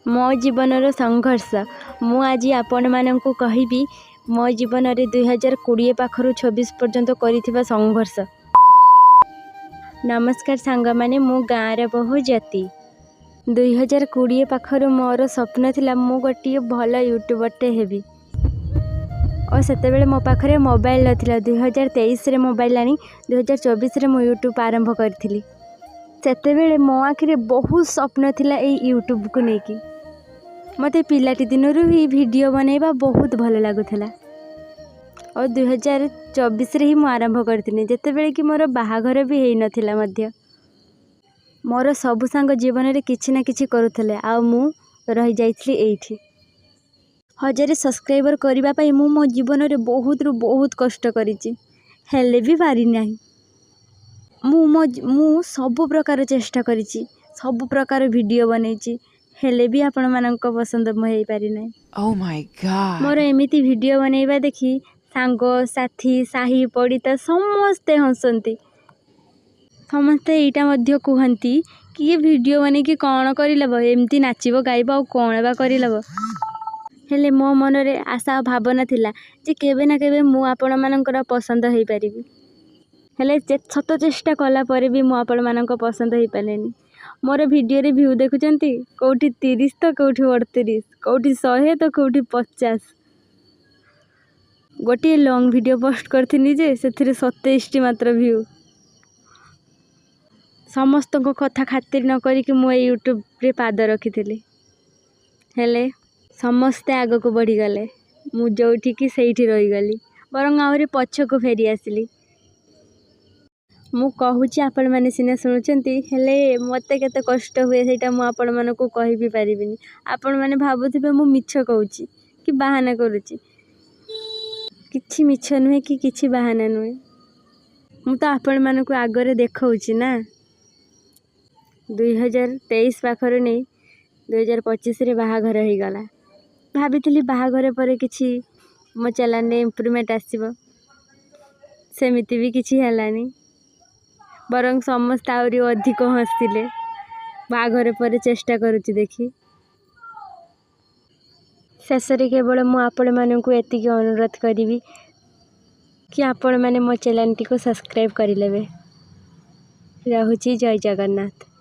ମୋ ଜୀବନର ସଂଘର୍ଷ। ମୁଁ ଆଜି ଆପଣମାନଙ୍କୁ କହିବି ମୋ ଜୀବନରେ 2020 ପାଖରୁ 26 ପର୍ଯ୍ୟନ୍ତ କରିଥିବା ସଂଘର୍ଷ। ନମସ୍କାର ସାଙ୍ଗମାନେ, ମୁଁ ଗାଁର ବୋହୂ ଜ୍ୟୋତି। 2020 ପାଖରୁ ମୋର ସ୍ୱପ୍ନ ଥିଲା, ମୁଁ ଗୋଟିଏ ଭଲ ୟୁଟ୍ୟୁବରଟେ ହେବି ଓ ସେତେବେଳେ ମୋ ପାଖରେ ମୋବାଇଲ ନଥିଲା। 2023ରେ ମୋବାଇଲ ଆଣି 2024ରେ ମୁଁ ୟୁଟ୍ୟୁବ୍ ଆରମ୍ଭ କରିଥିଲି। ସେତେବେଳେ ମୋ ଆଖିରେ ବହୁତ ସ୍ୱପ୍ନ ଥିଲା ଏଇ ୟୁଟ୍ୟୁବକୁ ନେଇକି। ମୋତେ ପିଲାଟି ଦିନରୁ ହିଁ ଭିଡ଼ିଓ ବନେଇବା ବହୁତ ଭଲ ଲାଗୁଥିଲା ଓ 2024ରେ ହିଁ ମୁଁ ଆରମ୍ଭ କରିଥିଲି, ଯେତେବେଳେ କି ମୋର ବାହାଘର ବି ହେଇନଥିଲା ମଧ୍ୟ। ମୋର ସବୁ ସାଙ୍ଗ ଜୀବନରେ କିଛି ନା କିଛି କରୁଥିଲେ ଆଉ ମୁଁ ରହିଯାଇଥିଲି ଏଇଠି। 1000 ସବସ୍କ୍ରାଇବର କରିବା ପାଇଁ ମୁଁ ମୋ ଜୀବନରେ ବହୁତରୁ ବହୁତ କଷ୍ଟ କରିଛି, ହେଲେ ବି ପାରିନାହିଁ। ମୁଁ ସବୁ ପ୍ରକାର ଚେଷ୍ଟା କରିଛି, ସବୁ ପ୍ରକାର ଭିଡ଼ିଓ ବନେଇଛି, ହେଲେ ବି ଆପଣମାନଙ୍କ ପସନ୍ଦ ମୁଁ ହେଇପାରିନାହିଁ। Oh my God. ମୋର ଏମିତି ଭିଡ଼ିଓ ବନେଇବା ଦେଖି ସାଙ୍ଗ ସାଥୀ, ସାହି ପଡ଼ିଶା ସମସ୍ତେ ହସନ୍ତି। ସମସ୍ତେ ଏଇଟା ମଧ୍ୟ କୁହନ୍ତି କି ଇଏ ଭିଡ଼ିଓ ବନେଇକି କ'ଣ କରିନେବ? ଏମିତି ନାଚିବ, ଗାଇବ, ଆଉ କ'ଣ ବା କରିନେବ? ହେଲେ ମୋ ମନରେ ଆଶା ଆଉ ଭାବନା ଥିଲା ଯେ କେବେ ନା କେବେ ମୁଁ ଆପଣମାନଙ୍କର ପସନ୍ଦ ହେଇପାରିବି। ହେଲେ ଶତ ଚେଷ୍ଟା କଲା ପରେ ବି ମୁଁ ଆପଣମାନଙ୍କ ପସନ୍ଦ ହେଇପାରିଲିନି। ମୋର ଭିଡ଼ିଓରେ ଭ୍ୟୁ ଦେଖୁଛନ୍ତି, କେଉଁଠି 30 ତ କେଉଁଠି 38, କେଉଁଠି 100 ତ କେଉଁଠି 50। ଗୋଟିଏ ଲଙ୍ଗ୍ ଭିଡ଼ିଓ ପୋଷ୍ଟ କରିଥିଲି ଯେ ସେଥିରେ 27ଟି ମାତ୍ର ଭ୍ୟୁ। ସମସ୍ତଙ୍କ କଥା ଖାତିର ନ କରିକି ମୁଁ ଏଇ ୟୁଟ୍ୟୁବରେ ପାଦ ରଖିଥିଲି, ହେଲେ ସମସ୍ତେ ଆଗକୁ ବଢ଼ିଗଲେ, ମୁଁ ଯେଉଁଠିକି ସେଇଠି ରହିଗଲି, ବରଂ ଆହୁରି ପଛକୁ ଫେରି ଆସିଲି। ମୁଁ କହୁଛି, ଆପଣମାନେ ସିନା ଶୁଣୁଛନ୍ତି, ହେଲେ ମୋତେ କେତେ କଷ୍ଟ ହୁଏ, ସେଇଟା ମୁଁ ଆପଣମାନଙ୍କୁ କହିବି ପାରିବିନି। ଆପଣମାନେ ଭାବୁଥିବେ ମୁଁ ମିଛ କହୁଛି କି ବାହାନା କରୁଛି। କିଛି ମିଛ ନୁହେଁ କି କିଛି ବାହାନା ନୁହେଁ। ମୁଁ ତ ଆପଣମାନଙ୍କୁ ଆଗରେ ଦେଖାଉଛି ନା। 2023 ପାଖରୁ ନେଇ 2025ରେ ବାହାଘର ହେଇଗଲା। ଭାବିଥିଲି ବାହାଘର ପରେ କିଛି ମୋ ଚ୍ୟାନେଲରେ ଇମ୍ପ୍ରୁଭମେଣ୍ଟ ଆସିବ। ସେମିତି ବି କିଛି ହେଲାନି, ବରଂ ସମସ୍ତେ ଆହୁରି ଅଧିକ ହସିଲେ, ବାହାଘର ପରେ ଚେଷ୍ଟା କରୁଛି ଦେଖି। ଶେଷରେ କେବଳ ମୁଁ ଆପଣମାନଙ୍କୁ ଏତିକି ଅନୁରୋଧ କରିବି କି ଆପଣମାନେ ମୋ ଚ୍ୟାନେଲଟିକୁ ସବସ୍କ୍ରାଇବ୍ କରିନେବେ। ରହୁଛି, ଜୟ ଜଗନ୍ନାଥ।